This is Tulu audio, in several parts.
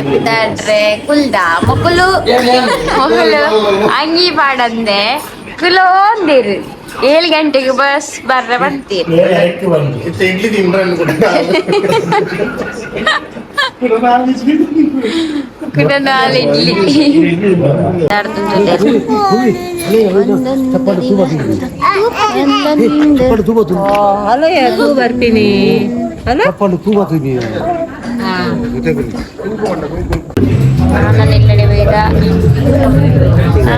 ಪಿದಾಡ್ರೆ ಕುಲ್ದ ಮೊಕುಲು ಮೊಕುಲು ಅಂಗಿ ಪಾಡಂದೆ ಕುಲೋಂದಿರು 7 ಗಂಟೆಗೆ ಬಸ್ ಬರ್ರೆ ಬಂತೀರಿ. ಇಡ್ಲಿ ತಿಂಡ್ರೆ ಕೂಡ ನಾಲ್ ಇಡ್ಲಿ. ಹಲೋ, ತೂ ಬರ್ತೀನಿ. ಆನನ ಇಲ್ಲಡೆ ಬೈದ,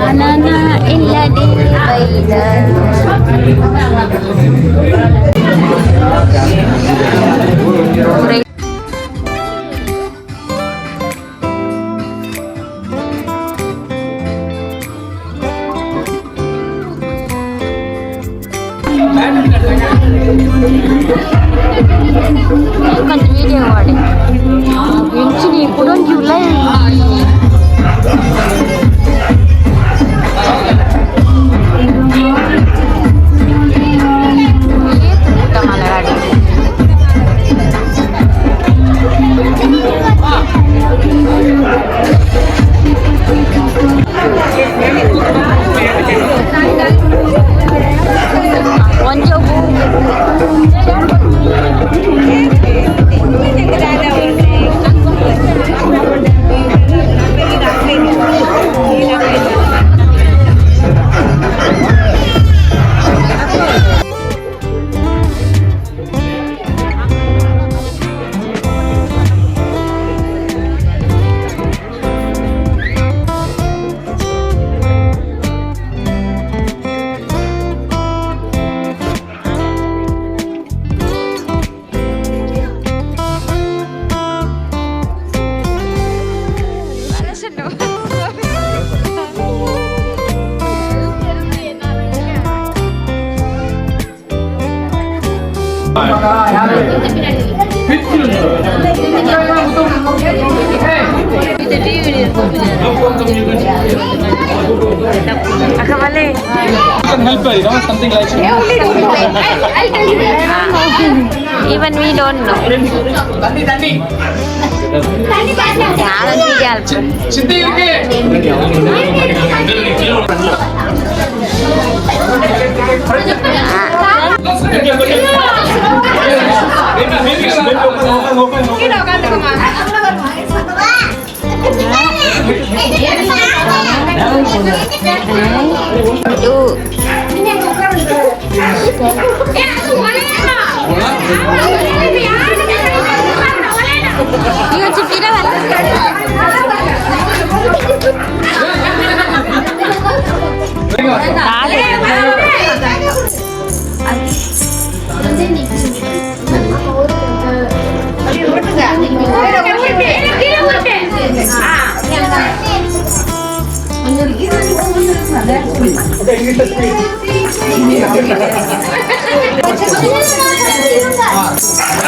ಆನನ ಇಲ್ಲಡೆ ಬೈದ. ಒಂದು ವಿಡಿಯೋ ಮಾಡಿ ಎಂಚಿನಿ ಕುಡೊಂಜಿ ಉಲ್ಲ. ಮಲಗಾಡಿ. ಒಂಜಿ. Can help her, something like Even we don't know. சித்தி இருக்கு.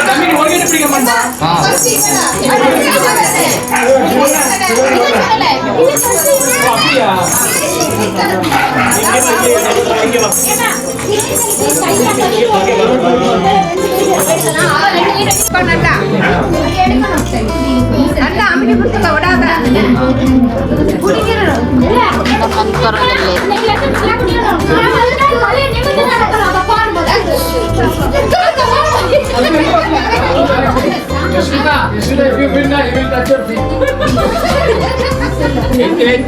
தம்பி ஒருங்கிட்டு பிடிக்க மாட்டா. அப்படியா? Yashmita, Yashmita, if you win now, you will touch your feet. Eight, eight.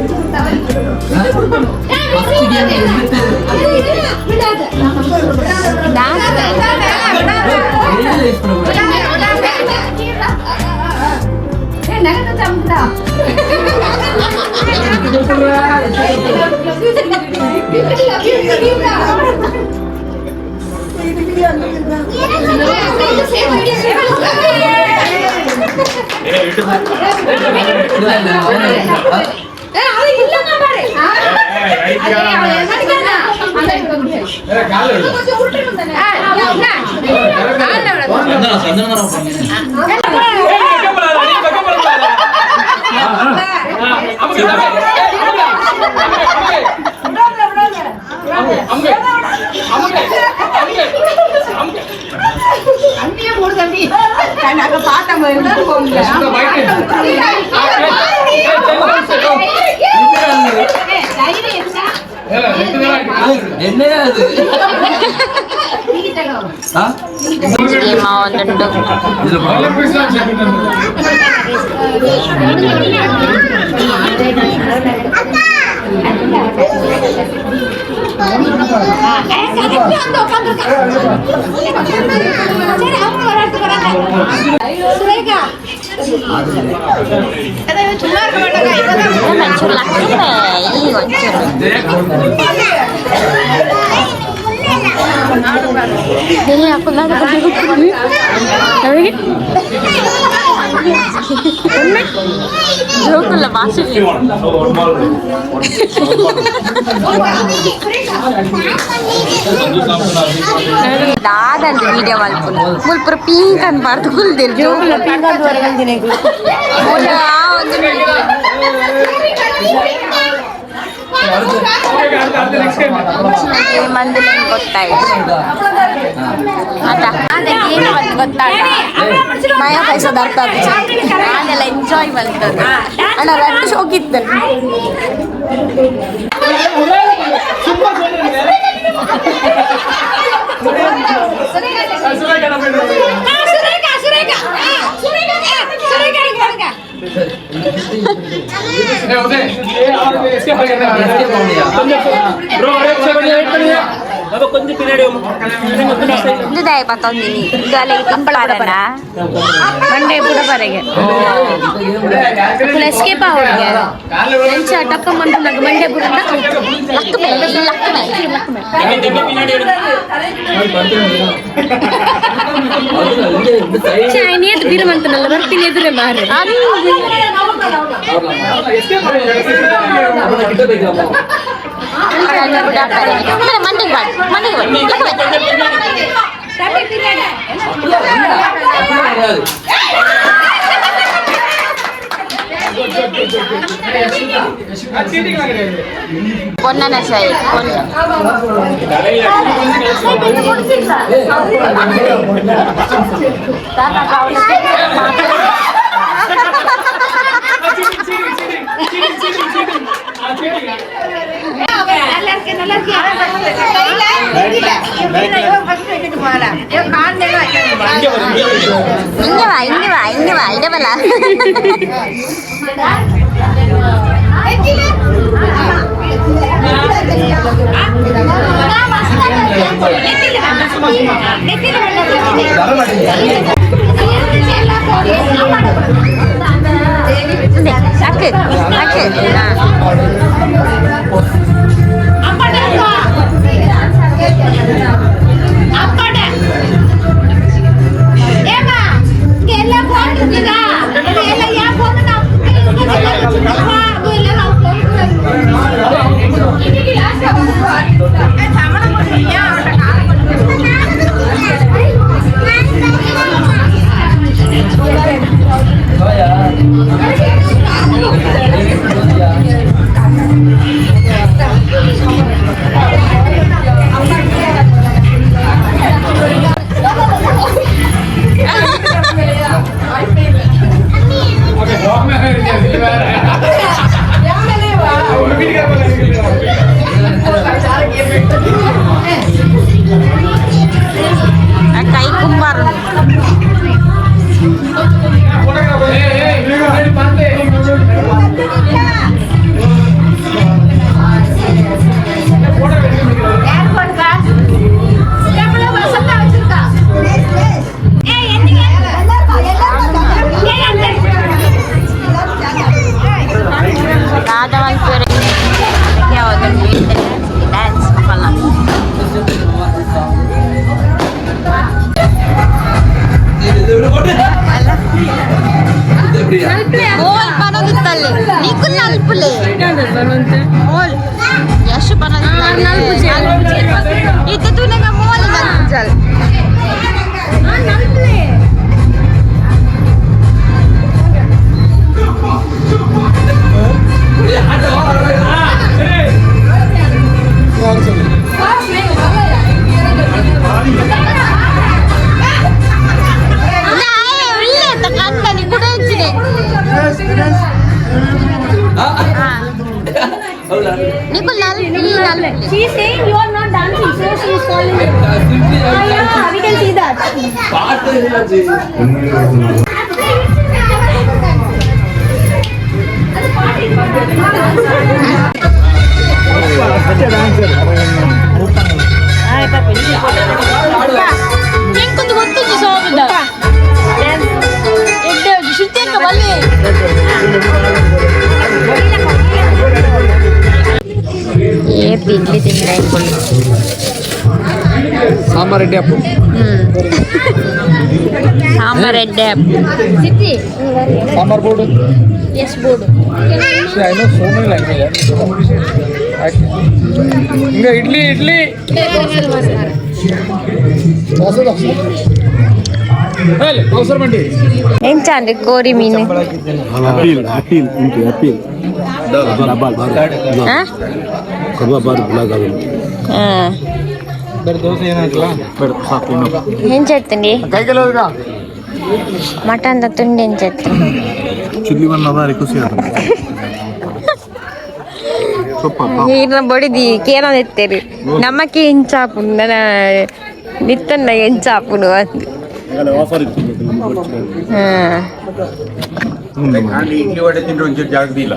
தண்ணியே போடு தம்பி. ಗೇಮ್ ಒಂದುಂಡು. ಒಂಚೂರು ಲಕ್ಕುಮೆ ಈ ಒಂಚೂರು. ಜೋಕುಲ್ಲ ಭಾಷೆ. ದಾದಂತ ವಿಡಿಯೋ ಮಲ್ಪುನು ಮುಲ್ಪ ಪಿಂಕ್ ಅಂತ ಬಾರ್ದು ಕುಲ್ದಿರ್ ಜೋಕುಲ್ಲ ಪಿಂಕ್ ಅಂತ ಒಂದು. ಮಂದಿನ ಗೊತ್ತಾಯ್ತು ಅದ ಅದೇ ಗೇಮ್ ಬಂದು ಗೊತ್ತಾಗ ಮಾಯಾ ಪೈಸದ ಅರ್ಥ ಆಗ್ತದೆ. ನಾನೆಲ್ಲ ಎಂಜಾಯ್ ಮಾಡ್ತದೆ ಅಣ್ಣ ರಡ್ಡು ಶೋಕಿತ್ತು. ಇಂದುದಾಯ ಪತ್ತೊಂದಿನಿ ಇದು ಅಲ್ಲಿಗೆ ತಿಂಪಾರನ. ಮಂಡೆ ಪುಡ ಪರೆಗೆ ಫುಲ್ ಎಸ್ಕೇಪ್ ಆವಡಿಗೆ ಎಂಚ ಟಪ್ಪ ಮಂಟುನಾಗ ಮಂಡೆ ಪುಡ. ಲಕ್ಕುಮೆ ಲಕ್ಕುಮೆ. ನೇತು ಬೀರು ಮಂತನಲ್ಲ ಬರ್ತೀನಿ ಎದುರೆ ಮಾರೆ. ಮಂಡಿಗೆ ಬಾಡ್ ಮಂಡಿಗೆ ಬಾಡ್ ಲಕ್ಕುಮೆ. ಪೊನ್ನನ ಸೈ ಪೊನ್ನ. ಇಂಗೆ ಬಾ ಇಂಗೆ ಬಾ ಇಂಗೆ ಬಾ ಇಡೆ ಬಲ. ಸಾಕು ಸಾಕು. ನಿಕುಲ್ ನಲ್ ನಲ್. She is saying you are not dancing, so she is calling you. Ah, yeah, we can see that. ಎಂಕೊಂದು ಗೊತ್ತುಂಜಿ ಸೋಮದ ಎಡ್ಡೆ ಶುದ್ಧ ಬಲ್ಲಿ. ಏತ್ ಇಡ್ಲಿ ತಿಂದ್ರೆ? ಸಾಂಬಾರ್ ರೆಡ್ಡಿ ಅಪ್ಪು. ಸಾಂಬಾರ್ ಎಡ್ಡೆ. Sambar board. Yes board. I know so many language. ಹಿಂಗ ಇಡ್ಲಿ ಇಡ್ಲಿ ದೋಸೆ ದೋಸೆ ದೋಸೆ ಮಂಡಿ. ಎಂಚಾಂಡ್ ಕೋರಿ ಮೀನು? ಅಪೀಲ್ ಅಪೀಲ್ ಉಂಟು ಅಪೀಲ್ ಹಾ. ಕಬಾಬ್ ಬ್ಲಾಗ್. ಹಾ. ಬೇರೆ ದೋಸೆ ಏನಾಯ್ತಲ್ಲ? ಬೇಡ, ಸಾಕು ಇನ್ನು. ಎಂಚೆತ್ತಂಡಿ? ಕೈಗೆಲ್ಲ. ಮಟನ್ the ತುಂಡು ಎಂಚೆತ್ತು? ಚಿಲ್ಲಿ ಬಣ್ಣ ಬಾರಿ ಖುಷಿ ಆಯ್ತು ಸೊಪ್ಪ. ಈರ್ನ ಬಡಿದಿ ಕೇನ ಎತ್ತೇರಿ ನಮ್ಮಕ್ಕೆ ಎಂಚಾಪುಂಡು ನನ್ನ ನಿತ್ತನ್ನ ಎಂಚಾಪುಂಡು ಅಂದ್. ಆಫರ್ ಇತ್ತು. ಹಾ. ಇಡ್ಲಿ ವಡೆ ತಿಂದ್ರೆ ಒಂಚೂರು ಜಾಗದಿಲ್ಲ.